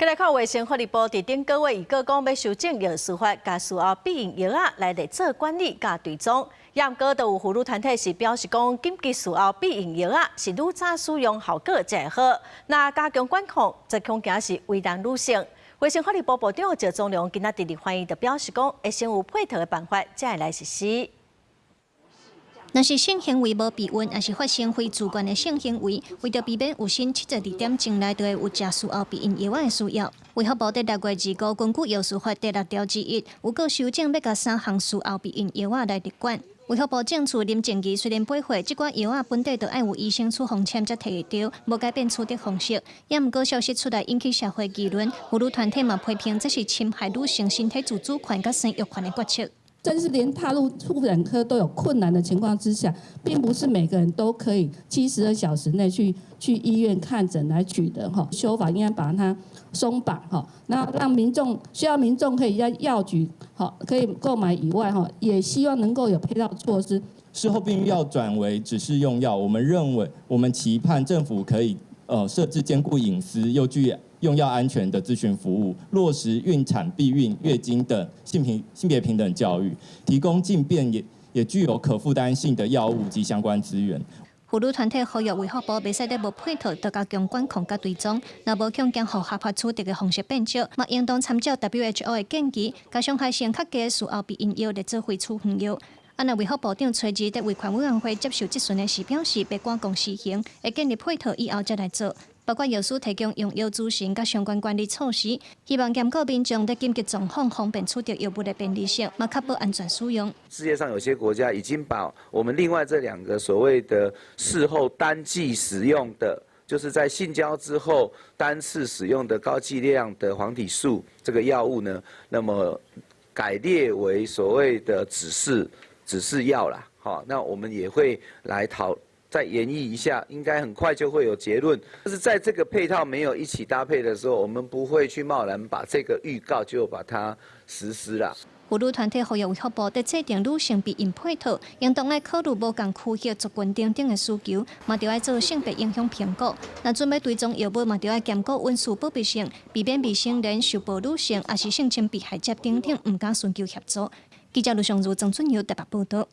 來看衛生福利部佇頂個月預告講，欲修正藥事法，共事後避孕藥仔來列做管理佮追蹤。也毋過，都有婦女團體是表示講，緊急事後避孕藥仔是愈早使用效果才會好。若加強管控，則恐驚是為難女性。衛生福利部部長趙宗良今仔佇立法院就表示講，會先有配套的辦法，才會來實施。若是性行為無避孕，抑是發生非自願的性行為，為著避免有新72點鐘內就會有食事後避孕藥仔的需要。衛福部佇6月25根據藥事法第六條之一，有閣修正欲共三項事後避孕藥仔來列管。衛福部政次林靜儀雖然八歲，這寡藥仔本底就愛有醫生處方簽才提會著，無改變取得方式。也毋過消息出來引起社會議論，婦女團體嘛批評這是侵害女性身體自主權佮生育權的決策。甚至連踏入婦產科都有困難的情況之下，並不是每個人都可以72小時內去醫院看診來取得哈。修法應該把它鬆綁哈，那讓民眾需要民眾可以在藥局好可以購買以外哈，也希望能夠有配套措施。事後避孕藥轉為指示用藥，我們認為我們期盼政府可以設置兼顧隱私又具用藥安全的諮詢服務，落實孕產、避孕、月經等性別平等教育，提供盡便也具有可負擔性的藥物及相關資源。婦女團體呼籲衛福部袂使閣無配套，就加強管控佮追蹤，若無強行予合法取得的方式變少，嘛應當參照 WHO 的建議，共傷害性較低的事後避孕藥列做非處方藥。啊，若衛福部長崔二佇衛權委員會接受質詢的時表示，欲趕工施行，會建立配套以後才來做。包括藥師提供用藥諮詢佮相關管理措施，希望兼顧民眾佇緊急狀況方便取得藥物的便利性，嘛確保安全使用。世界上有些國家已經把我們另外這兩個所謂的事後單劑使用的，就是在性交之後單次使用的高劑量的黃體素這個藥物呢，那麼改列為所謂的指示藥啦。好，那我們也會來討。再研議一下，應該很快就會有結論。但是在這個配套沒有一起搭配的時候，我們不會去貿然把這個預告就把它實施了。婦女團體呼籲衛福部佇制定女性避孕配套，應當愛考慮無仝區域族群等等的需求，嘛著愛做性別影響評估。若準欲追蹤藥物，嘛著愛兼顧隱私保密性，避免未成年受暴女性，抑是性侵被害者等等，毋敢尋求協助。記者盧尚如、曾俊耀台北報導。